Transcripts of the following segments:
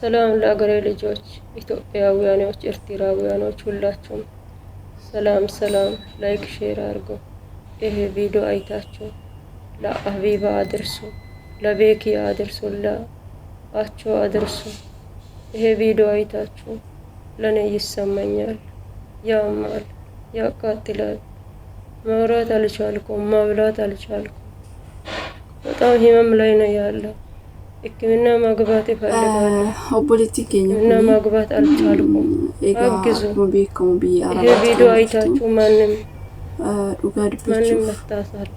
ሰላም ለአገሬ ልጆች ኢትዮጵያውያኖች፣ ኤርትራውያኖች ሁላችሁም ሰላም ሰላም። ላይክ ሼር አድርጎ ይሄ ቪዲዮ አይታችሁ ለአቢባ አድርሱ፣ ለቤኪ አድርሱ፣ ለአቾ አድርሱ። ይሄ ቪዲዮ አይታችሁ ለእኔ ይሰማኛል፣ ያማል፣ ያቃጥላል። ማውራት አልቻልኩም፣ ማብላት አልቻልኩም። በጣም ህመም ላይ ነው ያለው። ሕክምና ማግባት ይፈልጋሉ። Obboleettiin keenya ሕክምና kun ማግባት አልቻልኩም። egaa አግዙ። akkuma beekamu biyya ይሄ Arabaatti ቪዲዮ kan jirtu አይታችሁ ማንም dhugaa ማንም dubbachuuf መታሳል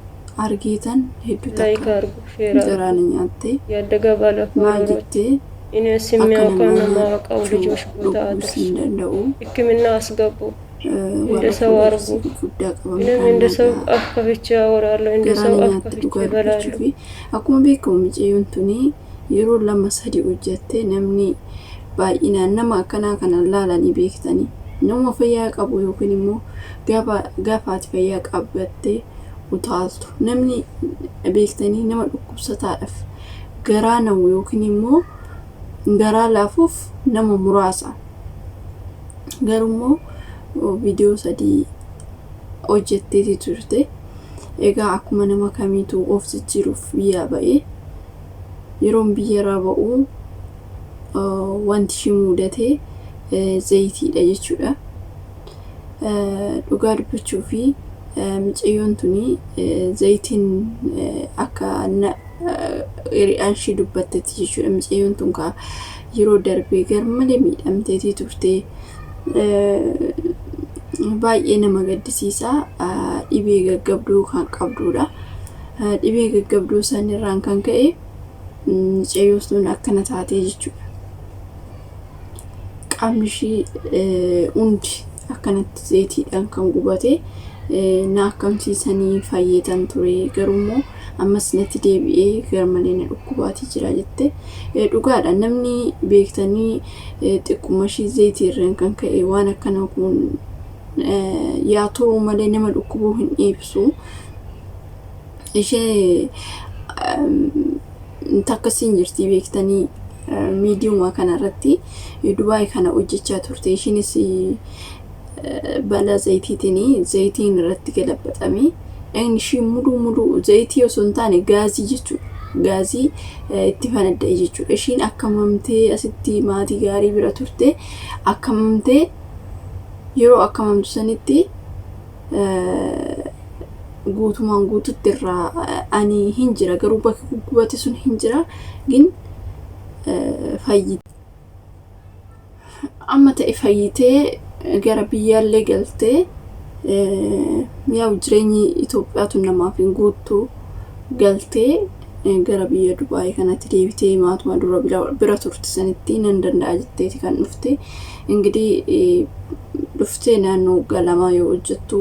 argeetan hedduu ላይክ takka አርጉ፣ ሼር አርጉ። garaa na nyaatte. ያደገ ባለ Maal ፎሎወሮች jettee እኔ akka የሚያውቀው nama የማያውቀው nyaachuu ልጆች ቦታ dhuguus አድርሱ። hin danda'u. ሕክምና አስገቡ። እንደ Warra ሰው አርጉ። fuulduratti guddaa qaban እኔም kaan እንደ ሰው nagaa አፍ ከፍቼ አወራለሁ፣ እንደ garaa ሰው na አፍ nyaatte ከፍቼ dhugaa እበላለሁ። dubbachuu fi akkuma beekamu mucayyoon tuni yeroo lama sadi hojjatte namni baay'inaan nama akkanaa kana laalanii beektanii nama fayyaa qabu yookiin immoo gaafa ati fayyaa qabattee utaaltu namni beektanii nama dhukkubsataadhaaf garaa namu yookiin immoo garaa laafuuf nama muraasa. Garuu immoo viidiyoo sadii hojjetteeti turte. Egaa akkuma nama kamiituu of jijjiiruuf biyyaa ba'ee yeroon biyyarraa ba'u wanti ishii mudate zayitiidha jechuudha. Dhugaa dubbachuu fi mucayyoon tuni zayitiin akka hiriyaan ishii dubbattetti jechuudha. Mucayyoon tun kaa yeroo darbee garmalee miidhamteetii turte. Baay'ee nama gaddisiisa. Dhibee gaggabduu kan qabdudha. Dhibee gaggabduu sanirraan kan ka'e mucayyoon sun akkana taatee jechuudha. Qaamni ishii hundi akkanatti zayitiidhaan kan gubate na akkamsiisanii fayyeetan ture garuu immoo ammas natti deebi'ee garmalee na dhukkubaatii jira jette. Dhugaadha namni beektanii xiqquma ishii zayitii irraan kan ka'e waan akkana kun yaa turuu malee nama dhukkubuu hin dhiibsu. Ishee takkasiin jirti beektanii miidiyuma kanarratti Dubaay kana hojjechaa turte. Ishiinis balaa zayitiitiin zayitiin irratti galabaxamee dhagni ishii muduu muduu zayitii osoo hin taane gaazii jechuudha. Gaazii itti fanadda'e jechuudha. Ishiin akkamamtee asitti maatii gaarii bira turte akkamamtee yeroo akkamamtu sanitti guutumaan guututti irraa ani hin jira garuu bakki guggubate sun hin jira gin fayyite. Amma ta'e fayyitee gara biyyaallee galtee yaa'u jireenyi Itoophiyaatu namaaf hin guuttu galtee gara biyya Dubaay kanatti deebitee maatuma dura bira turte sanitti nan danda'a jetteeti kan dhufte. Ingidihi dhuftee naannoo waggaa lamaa yoo hojjettu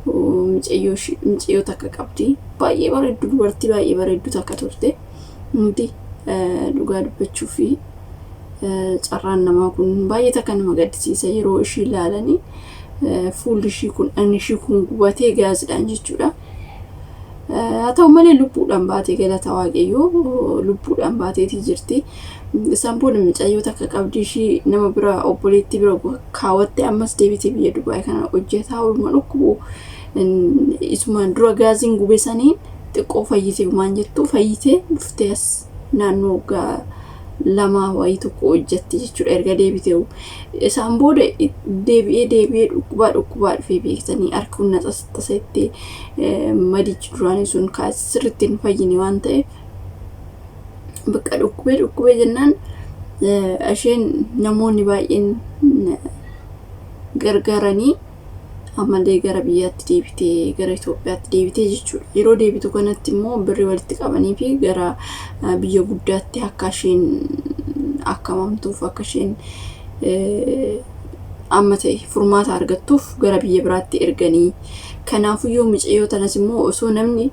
mucayyoo takka qabdi. Baay'ee bareeddu dubartii baay'ee bareeddu takka turte. Ingidihi dhugaa dubbachuu fi carraan namaa kun baay'ee takka nama gaddisiisa yeroo ishii ilaalanii fuulli ishii kun dhagni ishii kun gubatee gaazidhaan jechuudha. Haa ta'u malee lubbuudhaan baatee galata waaqayyoo lubbuudhaan baateetii jirti. Isaan booda mucayyoo takka qabdi ishii nama bira obboleettii bira kaawwattee ammas deebitee biyya Dubaay kana hojjetaa oolma dhukkubu isumaan dura gaaziin gube saniin xiqqoo fayyite waan jettu fayyitee dhuftee as naannoo waggaa lamaa wayii tokko hojjette jechuudha erga deebitee. Isaan booda deebi'ee deebi'ee dhukkubaa dhukkubaa dhufee beektanii harki humna tasaatti madichi duraanii sun sirriitti hin fayyine waan ta'eef bakka dhukkubee dhukkubee jennaan isheen namoonni baay'een gargaaranii ammallee gara biyyaatti deebitee gara Itoophiyaatti deebitee jechuudha. Yeroo deebitu kanatti immoo birrii walitti qabanii fi gara biyya guddaatti akka isheen akkamamtuuf akka isheen amma ta'e furmaata argattuuf gara biyya biraatti erganii. Kanaafuyyuu mucayyoo tanas immoo osoo namni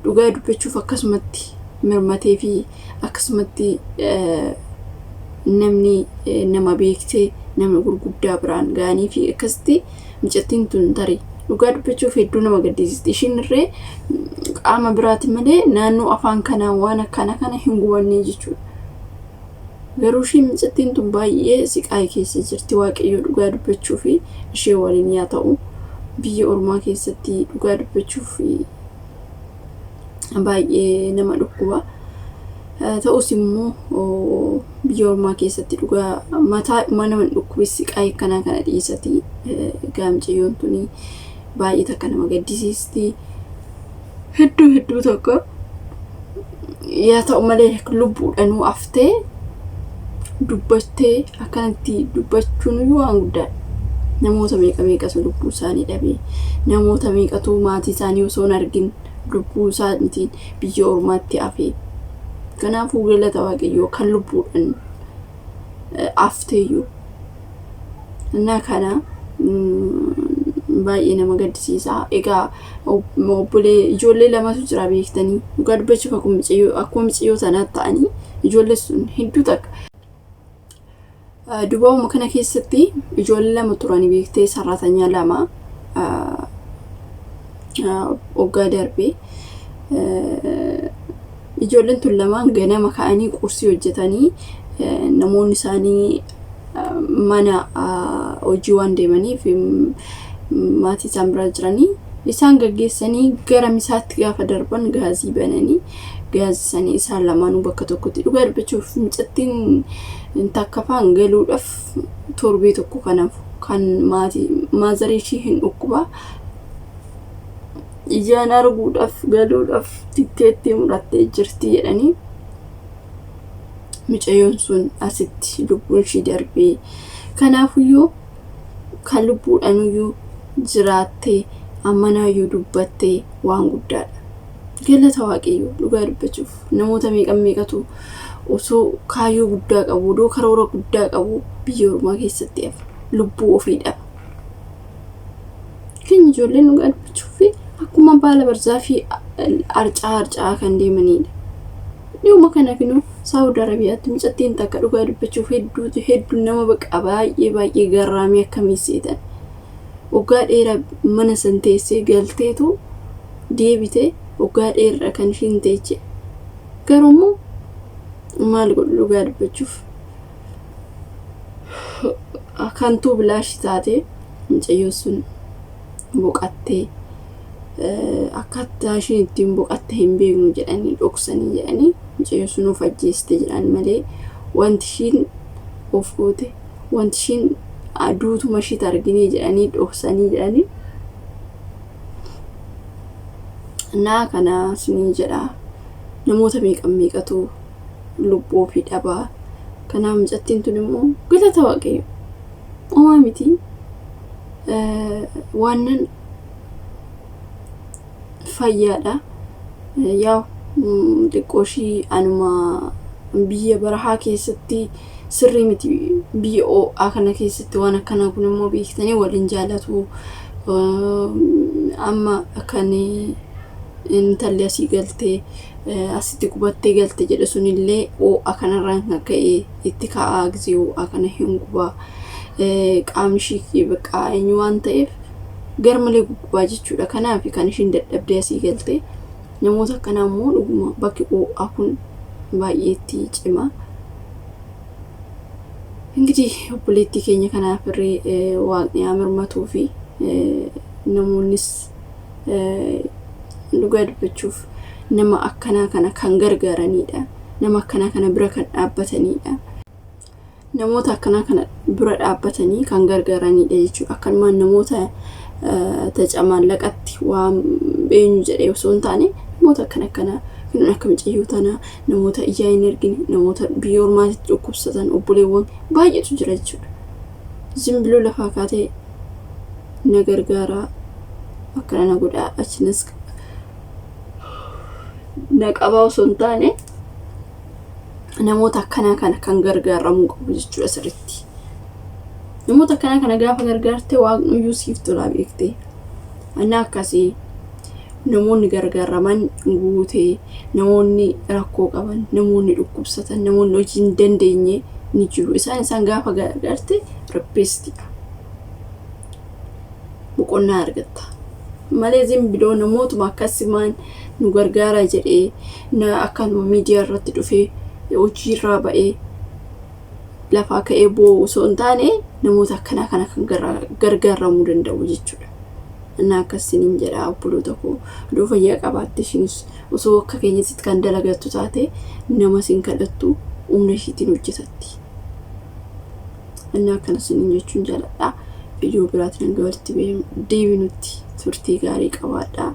dhugaa dubbachuuf akkasumatti mirmatee fi akkasumatti namni nama beektee nama gurguddaa biraan ga'anii fi akkasitti mucattiin tun tarii dhugaa dubbachuuf hedduu nama gaddisiisti. Ishiin irree qaama biraati malee naannoo afaan kanaa waan akkana kana hin gubanne jechuudha. Garuu ishiin micattiin tun baay'ee siqaayii keessa jirti. Waaqayyo dhugaa dubbachuu fi ishee waliin yaa ta'u. Biyya ormaa keessatti dhugaa dubbachuu fi baay'ee nama dhukkuba. Ta'us immoo biyya ormaa keessatti dhugaa mataa nama hin dhukkubis siqaayii akkanaa kana dhiisati. Egaa mucayyoon tuni baay'ee takka nama gaddisiisti. Hedduu hedduu tokko yaa ta'u malee lubbuudhanuu haftee dubbattee akkanatti dubbachuun iyyuu waan guddaadha. Namoota meeqa meeqatu lubbuu isaanii dhabee, namoota meeqatu maatii isaanii osoo hin argin lubbuu isaaniitiin biyya ormaatti hafee. Kanaafuu galata Waaqayyoo kan lubbuudhaan hafteeyyuu. Innaa kana baay'ee nama gaddisiisa. Egaa obbolee ijoollee lamatu jira beektanii dhugaa dubbachuuf akkuma mucayyoo sanaa ta'anii ijoollee sun hedduu takka. Dubaa'uma kana keessatti ijoollee lama turanii beektee sarraatanyaa lama waggaa darbe. Ijoolleen tun lamaan ganama ka'anii qursii hojjetanii namoonni isaanii mana hojii waan deemaniif maatii isaan bira jiranii isaan gaggeessanii gara misaatti gaafa darban gaazii bananii gaazii sanii isaan lamaanuu bakka tokkotti dhugaa dubbachuuf mucattiin takkafaan galuudhaaf torbee tokko kanaaf kan maatii maazarii ishii hin dhukkuba ijaan arguudhaaf galuudhaaf titteetti murattee jirti jedhanii mucayyoon sun asitti lubbuun ishii darbee kanaafuyyuu kan lubbuudhanuyyuu jiraattee ammanaayyuu dubbattee waan guddaadha. Galata Waaqayyoo dhugaa dubbachuuf namoota meeqan meeqatu osoo kaayyoo guddaa qabu odoo karoora guddaa qabu biyya ormaa keessatti hafa lubbuu ofii dhaba. Keenya ijoolleen dhugaa dubbachuuf akkuma baala barzaafii arcaa arcaa kan deemanidha. Dhiyuma kana kinoo Saawud Arabiyaatti mucattiin takka dhugaa dubbachuuf hedduu hedduu nama baqa baay'ee baay'ee garraamii akkamii seetan. Waggaa dheeraa mana san teessee galteetu deebite waggaa dheeraa kan ishiin teeche. Garuu immoo maal godhu dhugaa dubbachuuf kantuu bilaashi taate mucayyoo sun boqattee akkaataa ishiin ittiin boqatte hin beeknu jedhanii dhoksanii jedhanii mucayyoo sun of ajjeeste jedhan malee wanti ishiin of goote wanti ishiin duutuma ishiitti arginee jedhanii dhoksanii jedhanii naa kana isiniin jedha namoota meeqa meeqatu lubbuu ofii dhabaa kanaaf mucattiin tun immoo galata Waaqayyo homaa miti waanan fayyaadha yaa xiqqoo ishii anuma biyya barahaa keessatti sirrii miti biyya ho'aa kana keessatti waan akkanaa kun immoo beektanii waliin jaalatu amma kan intalli asii galtee asitti qubattee galte jedhe sunillee ho'a kanarraan kan ka'e itti ka'aa gisee ho'a kana hin gubaa qaamni ishii bakka eenyu waan ta'eef garmalee guggubaa jechuudha. Kanaaf kan ishiin dadhabdee asii galte namoota akkanaa immoo dhuguma bakki ho'aa kun baay'ee itti cima. Ingidihi obboleettii keenya kanaaf irree waaqni haa mirmatuu fi namoonnis dhugaa dubbachuuf nama akkanaa kana kan gargaaranidha. Nama akkanaa kana bira kan dhaabbatanidha. Namoota akkanaa kana bira dhaabbatanii kan gargaaranidha jechuudha. Akkanumaan namoota tacamaallaqatti waan eenyu jedhee osoo hin taane namoota akkana akkanaa kan akka mucayyoo tanaa namoota ijaa hin argine namoota biyya ormaatitti dhukkubsatan obboleewwan baay'eetu jira jechuudha. Zimbiloo lafaa kaatee na gargaaraa akkana na godhaa achinas na qabaa osoo hin taane namoota akkanaa kana kan gargaaramuu qabu jechuudha sirriitti. Namoota akkanaa kana gaafa gargaarte waaqni iyyuu siif tolaa beektee. Anna akkasii namoonni gargaaraman guutee namoonni rakkoo qaban namoonni dhukkubsatan namoonni hojii hin dandeenye ni jiru. Isaan isaan gaafa gargaarte rabbeestiidha. Boqonnaa argatta. Malee zimbiloo namootuma akkasumaan nu gargaaraa jedhee na akkanuma miidiyaa irratti dhufee hojiirraa ba'ee lafaa ka'ee boo'u osoo hin taane namoota akkanaa kana kan gargaaramuu danda'u jechuudha. Innaa akkasiniin jedha obboloota koo, iddoo fayyaa qabaatte ishiinis osoo akka keenyatti kan dalagattu taate nama sin kadhattu, humna ishiitiin hojjetatti. Innaa akkana isiniin jechuun jaaladha. Viidiyoo biraatiin hanga walitti deebinutti turtii gaarii qabaadha.